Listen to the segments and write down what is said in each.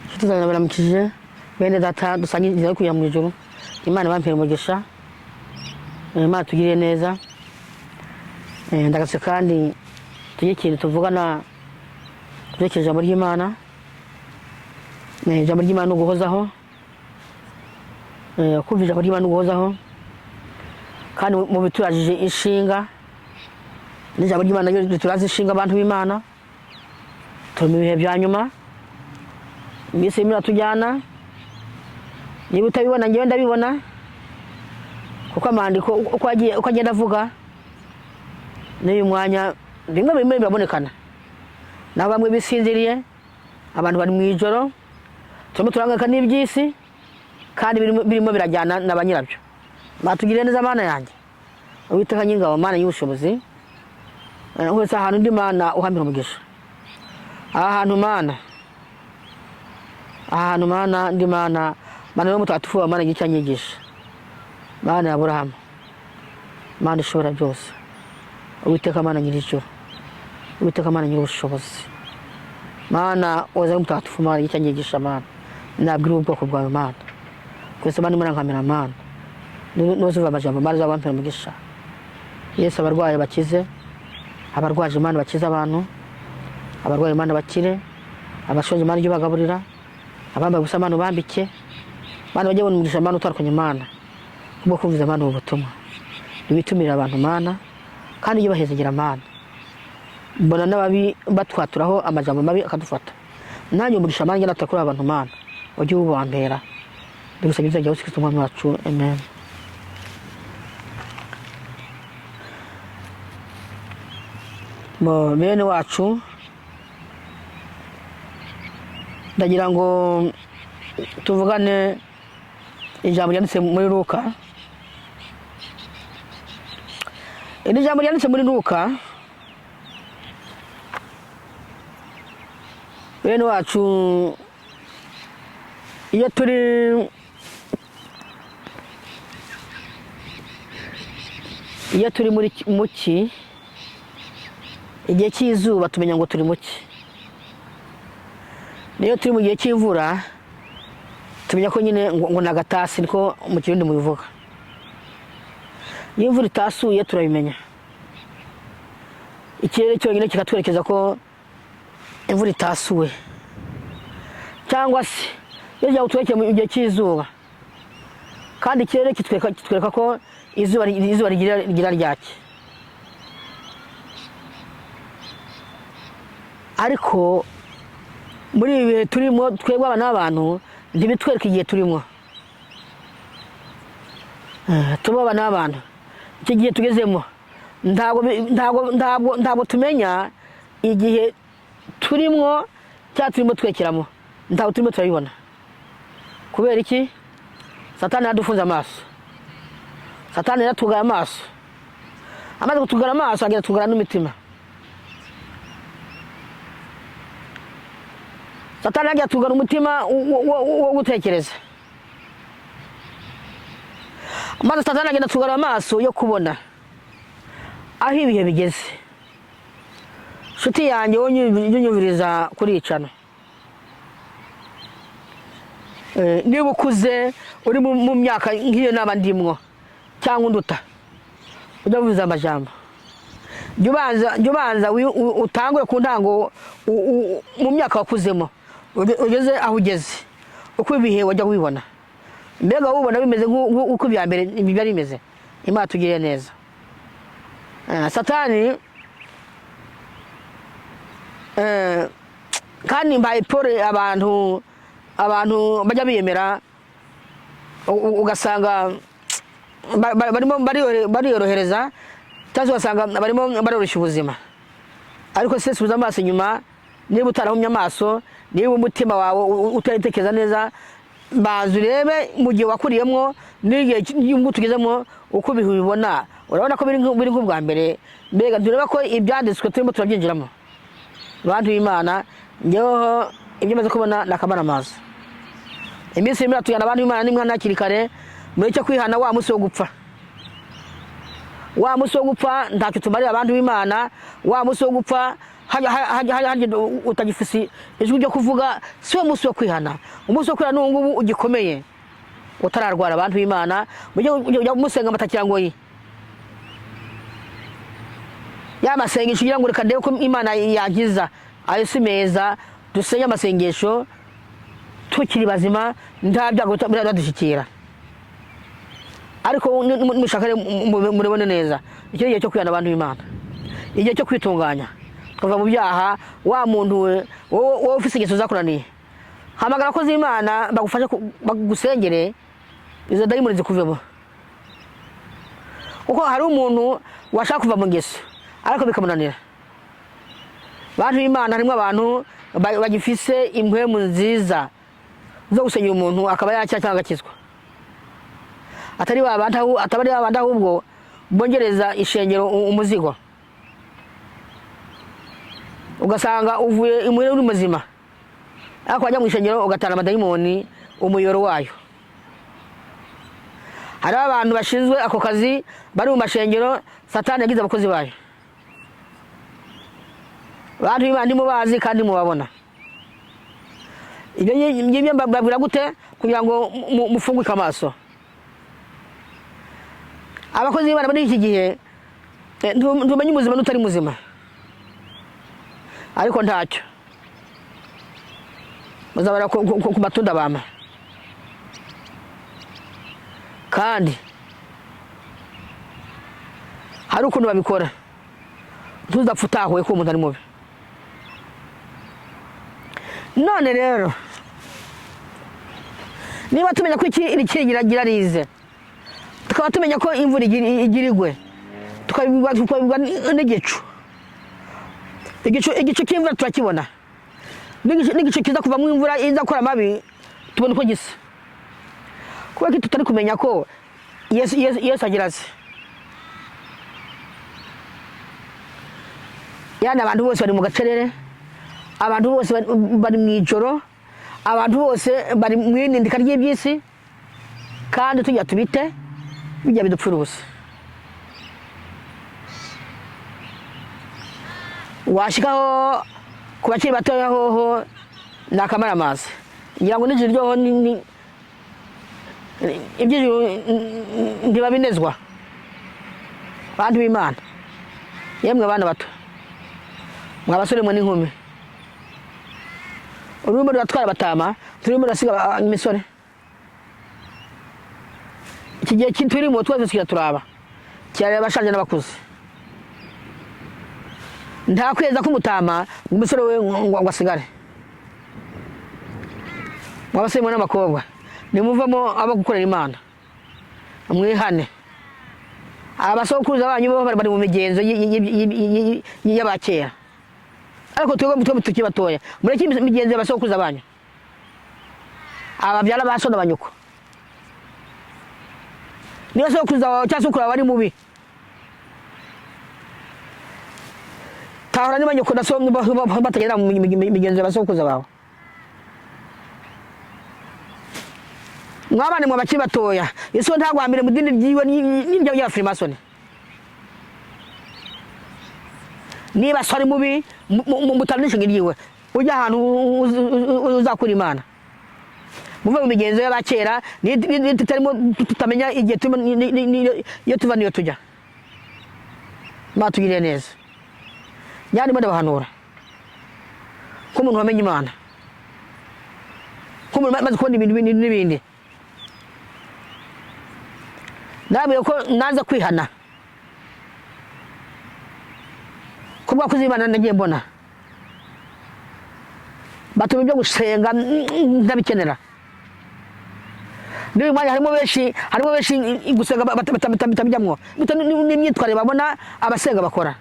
Inshuti zanjye baramukije, bene data dusangiye inzira yo kujya mu ijuru. Imana ibampere umugisha. Imana tugiriye neza. Ndagatse kandi tugire ikintu tuvugana turekeye ijambo ry'Imana. Ijambo ry'Imana ni uguhozaho. Kumva ijambo ry'Imana ni uguhozaho, kandi mu biturajije inshinga n'ijambo ry'Imana naryo rituraza inshinga. Abantu b'Imana, turi mu bihe bya nyuma, iminsi irimo iratujyana. Niba utabibona, njyewe ndabibona, kuko amandiko uko agiye, uko agenda avuga n'uyu mwanya, bimwe bimwe birabonekana. Naho bamwe bisinziriye, abantu bari mu ijoro, turimo turangaka n'iby'isi, kandi birimo birajyana na ba nyirabyo. Batugiriye neza. Mana yanjye, Uwiteka Nyingabo, Mana y'ubushobozi, wese ahantu undi Mana uhamira umugisha, aha hantu Mana, aha hantu Mana, ndi Mana, Mana yo mutagatifu wa Mana, igice anyigisha, Mana ya Aburahamu, Mana ishobora byose, Uwiteka Mana nyir'ijuru, Uwiteka Mana nyir'ubushobozi, Mana waza mutagatifu, Mana igice anyigisha, Mana nabwira ubwoko bwawe, Mana twese, Mana imurangamira, Mana nuzuva amajambo, Mana uzabampera umugisha. Yesu, abarwayi bakize, abarwaje Imana bakize abantu, abarwayi Imana bakire, abashonje Imana ijye ubagaburira, abambaye ubusa Imana ubambike, Mana bajye babona umugisha, Mana utandukanye, Mana kubwo kumviza Mana ubu butumwa, ntiwitumire abantu Mana, kandi ujye ubahezegera Mana. Mbona n'ababi batwaturaho amajambo mabi akadufata, nanjye umugisha Mana njye natakuri abantu, Mana ujye ubampera. Ndagusabye izina rya Yesu Kristo Umwami wacu, amen. Bo bene wacu, ndagira ngo tuvugane ijambo ryanditse muri Luka. Iri jambo ryanditse muri Luka, bene wacu, iyo turi muri muki, igihe cy'izuba, tumenya ngo turi muki. Niyo turi mu gihe cy'imvura, tumenya ko nyine ngo ni agatasi, niko mu Kirundi mubivuga. Iyo imvura itasuye turabimenya, ikirere cyonyine kikatwerekeza ko imvura itasuwe, cyangwa se iyo byagutwekeye mu gihe cy'izuba kandi ikirere kitwereka ko izuba rigira ryake. Ariko muri ibi bihe turimo twebwe abana b'abantu, ntibitwereke igihe turimo. Tuba abana b'abantu, iki gihe tugezemo ntabwo tumenya igihe turimo cyangwa turimo twekeramo, ntabwo turimo turabibona. Kubera iki? Satani yaradufunze amaso, Satani yaratugaye amaso. Amaze kutugara amaso, agenda atugara n'imitima. Satani yagiye atugara umutima wo gutekereza, maze Satani agenda atugara amaso yo kubona aho ibihe bigeze. Nshuti yanjye, wowe unyumviriza kuri icano, niba ukuze uri mu myaka nk'iyo naba ndimwo cyangwa unduta, ujya wumviriza amajambo, jya ubanza utangure ku ntango, mu myaka wakuzemo ugeze aho ugeze, uko ibihe wajya wibona, mbega wubona bimeze nk'uko ibya mbere byari bimeze. Imana tugiriye neza. Satani, kandi mbaye pole abantu bajya biyemera, ugasanga barimo bariyorohereza, cyangwa se ugasanga barimo baroroshya ubuzima. Ariko se subiza amaso inyuma, niba utarahumye amaso, niba umutima wawe utatekereza neza, banza urebe mu gihe wakuriyemo n'igihe cy'ubwo tugezemo, uko ibihe ubibona, urabona ko biri nk'ubwa mbere. Mbega tureba ko ibyanditswe turimo turabyinjiramo. Bantu b'Imana, njyeweho ibyo maze kubona ni akamaramaza. Iminsi irimo iratujyana, abantu b'Imana, nimwana hakiri kare mureke kwihana wa munsi wo gupfa. Wa munsi wo gupfa ntacyo tumarira, abantu b'Imana. Wa munsi wo gupfa Hajya utagifise ijwi ryo kuvuga, si wo munsi wo kwihana. Umunsi wo kwihana n'ubu ngubu ugikomeye, utararwara. Abantu b'Imana, mujye ujya musenga amatakirangoyi, ya masengesho ugira ngo reka ndebe ko Imana yankiza, ayo si meza. Dusenge amasengesho tukiri bazima, nta byago biradushyikira. Ariko mushaka rero muribone neza, icyo gihe cyo kwihana, abantu b'Imana, igihe cyo kwitunganya tukava mu byaha. Wa muntu we, wowe ufite ingeso zakunaniye, hamagara abakozi b'Imana bagufashe, bagusengere izo dayimoni zikuvemo, kuko hari umuntu washaka kuva mu ngeso ariko bikamunanira. Bantu b'Imana, harimo abantu bagifise impwemu nziza zo gusengera umuntu akaba yakira cyangwa agakizwa, atari ba bandi ataba ari ba bandi ahubwo bongereza ishengero umuzigo, ugasanga uvuye imuhira uri muzima, ariko wajya mu ishengero ugatana amadayimoni umuyoro wayo. Hariho abantu bashinzwe ako kazi bari mu mashengero, Satani yagize abakozi bayo. Bantu b'Imana, ntimubazi kandi mubabona. Ibyo ngibyo mbabwira gute? Kugira ngo mufunguke amaso. Abakozi b'Imana muri iki gihe, ntumenye umuzima n'utari muzima, ariko ntacyo muzabara ku matunda bama. Kandi hari ukuntu babikora, ntuzapfa utahuye ko umuntu ari mubi. None rero niba tumenya ko iki iri rize, tukaba tumenya ko imvura igira igwe, tukabibwa n'igicu, igicu cy'imvura turakibona, n'igicu kiza kuvamo imvura iza gukora amabi tubona uko gisa. Kubera ko tutari kumenya ko Yesu agira aze, yani abantu bose bari mu gacerere, abantu bose bari mu ijoro, abantu bose bari mu inindika ry'iby'isi, kandi tujya tubite bijya bidupfira ubusa. Washikaho ku bakiri batoya hoho ni akamaramaza, ngira ngo n'ijuru ryoho iby'ijuru ntibabinezwa. Bantu b'Imana, yemwe bana bato, mwa basore mwe n'inkumi, ururimi ruratwara abatama, turimo rurasiga imisore. Iki gihe turimo twese tugira turaba kirareba abashaje n'abakuze. Nta kweza k'umutama ngo umusore we ngo asigare. Mwa basore mwe n'abakobwa, nimuvamo abo gukorera Imana, mwihane. Abasokuruza banyu bo bari mu migenzo y'abakera, ariko twebwe tukiri batoya, mureke imigenzo y'abasokuruza banyu, ababyara ba so na banyoko. Niba sokuruza wawe cyangwa sokuru wawe ari mubi, tahura niba nyoko na so batagenda mu migenzo y'abasokuruza bawe. Mwabana mwe bakiri batoya, Yesu ntagwambire mu dini ryiwe n'iryo ry'abafirimasoni. Niba so ari mubi, mutana n'ishinga ryiwe, ujya ahantu uzakura Imana. Muve mu migenzo y'abakera, tutarimo tutamenya igihe turimo, iyo tuva niyo tujya. Batugiriye neza. Njyana ndabahanura ko umuntu wamenye Imana, ko umuntu amaze kubona ibintu n'ibindi, nabwiye ko naza kwihana ko bwakoze Imana. Nagiye mbona batuma ibyo gusenga ntabikenera. N'uyu mwanya harimo benshi gusenga batabijyamwo bitewe n'imyitwarire babona abasenga bakora.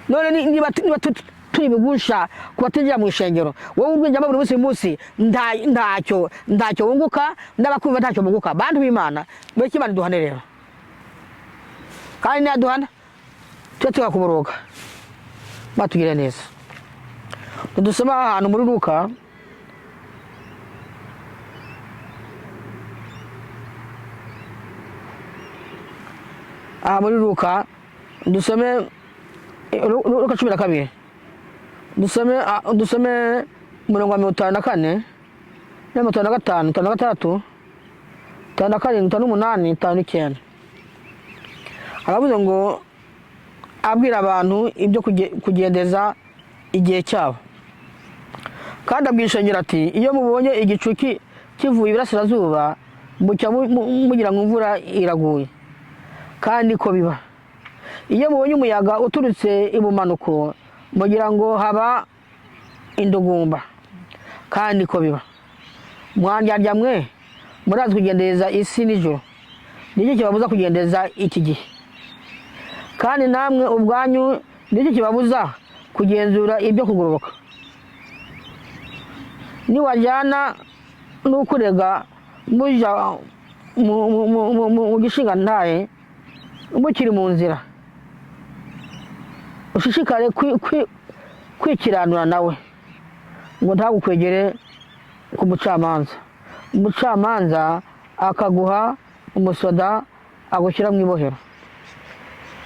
None niba turi bigusha ku batinjira mu ishengero, wowe urwinjiramo buri munsi, buri munsi ntacyo wunguka, n'abakumva ntacyo bunguka. Bantu b'Imana, mureke Imana iduhane rero, kandi niyaduhana tujye tugakuburuka. Batugire neza. Dusoma ahantu muri Luka, aha muri Luka dusome, Luka 12. Dusome dusome umurongo wa 54, 55, 56, 57, 58, 59. Aravuze ngo abwira abantu ibyo kugendeza igihe cyabo. Kandi abwira ishengero ati: "Iyo mubonye igicu kivuye iburasirazuba, mucya mugira ngo imvura iraguye, kandi ko biba. Iyo mubonye umuyaga uturutse ibumanuko, mugira ngo haba indugumba, kandi ko biba. Mwandyarya mwe, murazi kugendereza isi nijoro, nicyo kibabuza kugendeza iki gihe? Kandi namwe ubwanyu, nicyo kibabuza kugenzura ibyo kugororoka? Niwajyana n'ukurega muja mu gishingantahe, mukiri mu nzira, ushishikare kwikiranura nawe, ngo ntagukwegere ku mucamanza, umucamanza akaguha umusoda agushyira mu ibohero.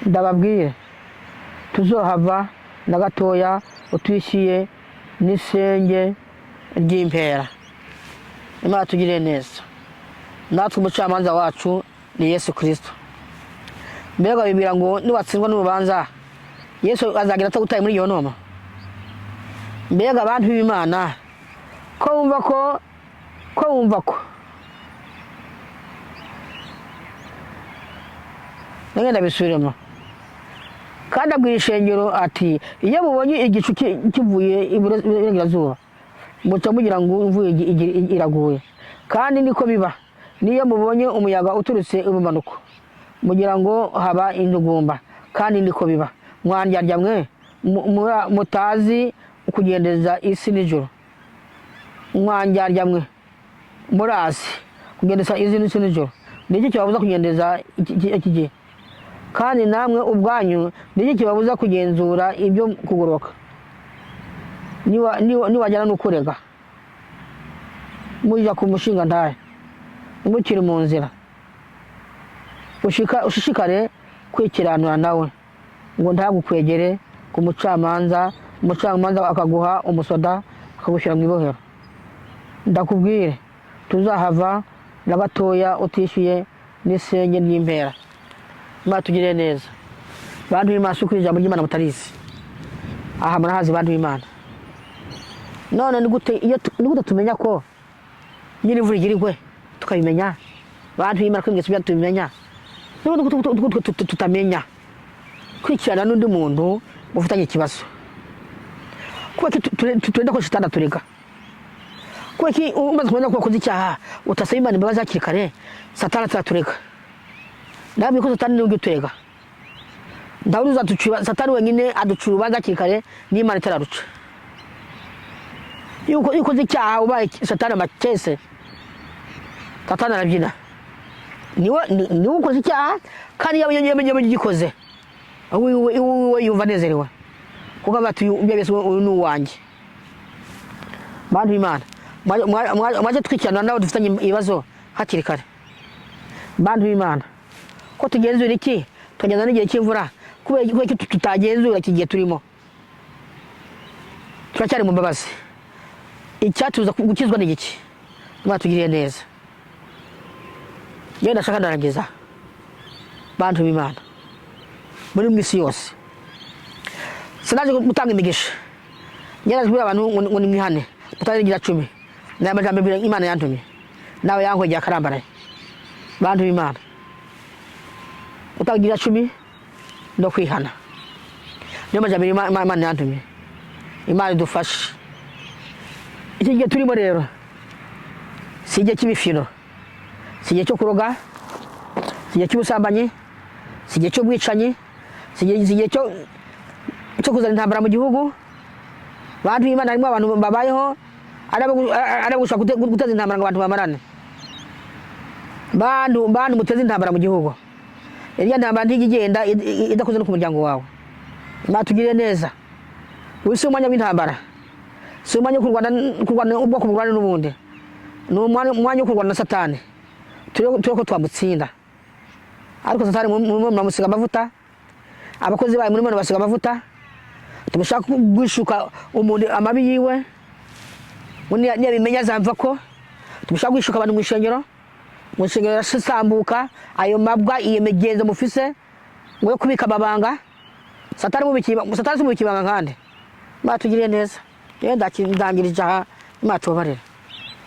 Ndababwire, tuzohava na gatoya utwishyuye n'isenge ry'impera." Imana tugirire neza. Natwe umucamanza wacu ni Yesu Kirisito. Mbega bibwira ngo niwatsindwa n'urubanza, Yesu azagira atagutaye muri iyo noma? Mbega abantu b'Imana, ko wumva ko nagenda bisubiremo. Kandi abwira ishengero ati: "Iyo mubonye igicu kivuye iburengerazuba, muca mugira ngo imvura iraguye, kandi niko biba. Niyo mubonye umuyaga uturutse ibumanuko, mugira ngo haba indugumba, kandi niko biba. Mwandyarya mwe, mutazi kugendeza isi nijoro, mwandyarya mwe, murazi kugendeza isi nijoro, niki kibabuza kugendeza iki gihe? Kandi namwe ubwanyu, niki kibabuza kugenzura ibyo kugororoka? Niwajyana n'ukurega mujya ku mushinga ntahe, mukiri mu nzira, ushishikare kwikiranura nawe, ngo ntagukwegere ku mucamanza, umucamanza akaguha umusoda akagushyira mu ibohero. Ndakubwire, tuzahava na gatoya utishyuye n'isenge ry'impera." Imana tugirire neza. Bantu b'Imana, si ukuri ijambo ry'Imana mutarizi? Aha murahazi, bantu b'Imana. None ni gute iyo ni gute tumenya ko nyine imvura igira igwe tukabimenya? Bantu b'Imana, ko ingeso byacu tubimenya, ni gute tutamenya kwikirana n'undi muntu mufitanye ikibazo? Kubera ko turenda ko shitani aturega. Kubera ko umaze kubona ko wakoze icyaha, utasaba Imana imbabazi hakiri kare, Satani ataturega. Nabwiye ko Satani niwe ujya uturega. Ndabona uzaducira Satani wenyine aducira urubanza hakiri kare n'Imana itararuca. Iyo ukoze icyaha, ubaye Satani amakese, Satani arabyina. Niwe ukoze icyaha, kandi yaba yagikoze we yumva anezerewe, kuko avuga ati: "Uyu byose, uyu ni uwanjye." Bantu b'Imana, mwaje twikirana nabo dufitanye ibibazo hakiri kare. Bantu b'Imana, ko tugenzura iki, tukagenda n'igihe cy'imvura, kubera ko tutagenzura iki gihe turimo? Turacyari mu mbabazi. Icyatuza gukizwa ni igiki? Imana tugiriye neza. Yewe, ndashaka ndarangiza. Bantu b'Imana muri mu isi yose, sinaje gutanga imigisha, njye kubwira abantu ngo nimwihane, mutange igira cumi. Ni amajambo abiri Imana yantumye, nawe yankwegeye akarambaraye. Bantu b'Imana, gutanga igira cumi no kwihana niyo majambo Imana yantumye. Imana idufashe. Iki gihe turimo rero si igihe cy'imifino, si igihe cyo kuroga, si igihe cy'ubusambanyi, si igihe cy'ubwicanyi, si igihe cyo kuzana intambara mu gihugu. Bantu b'Imana, harimo abantu babayeho ari abo gushaka guteza intambara ngo abantu bamarane. Bantu muteze intambara mu gihugu, irya ntambara ntijya igenda idakoze no ku muryango wawe. Imana tugirire neza. Uyu si umwanya w'intambara, si umwanya wo kurwana ubwoko burwana n'ubundi, ni umwanya wo kurwana na Satani. Turebe ko twamutsinda. Ariko Satani murimo muramusiga amavuta, abakozi bayo murimo murabasiga amavuta. Tumushaka gushuka umuntu amabi yiwe ngo niyabimenya azamva ko tumushaka gushuka abantu mu ishengero, mu ishengero arasambuka ayo mabwa, iyo migenzo mufise ngo yo kubika amabanga. Satani mubikiye, Satani simubikiye ibanga nkande. Imana tugiriye neza. Yewe, ndangirije aha. Imana tubabarire.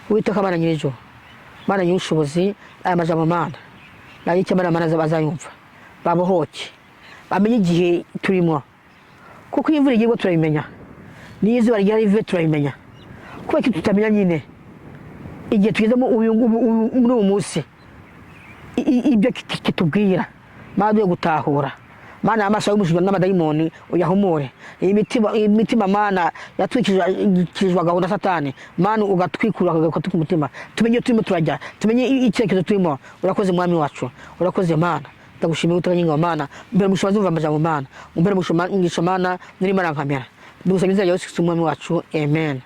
Uwiteka Mana nyir'ijuru, Mana nyir'ubushobozi, aya majambo Mana nayo icyo Mana, Mana bazayumva babohoke, bamenye igihe turimo, kuko iyo imvura igiye igwa turabimenya, n'iyo izuba rigira rive turabimenya. Kubera ko tutamenya nyine igihe tugezemo muri uyu munsi, ibyo kitubwira, Mana duhe gutahura. Mana, amaso y'umujijwe n'amadayimoni uyahumure. Iyi mitima, iyi mitima Mana yatwikirijwe gahunda Satani, Mana ugatwikura akagaruka ku mutima, tumenye iyo turimo turajya, tumenye icyerekezo turimo. Urakoze Mwami wacu, urakoze Mana, ndagushimiye utaganyinga. Mana, mbere mushobozi umva amajambo, Mana, mbere mushobozi, Mana nirimo arankamera, ndagusaba inzira ya Yesu Kristo Umwami wacu, amen.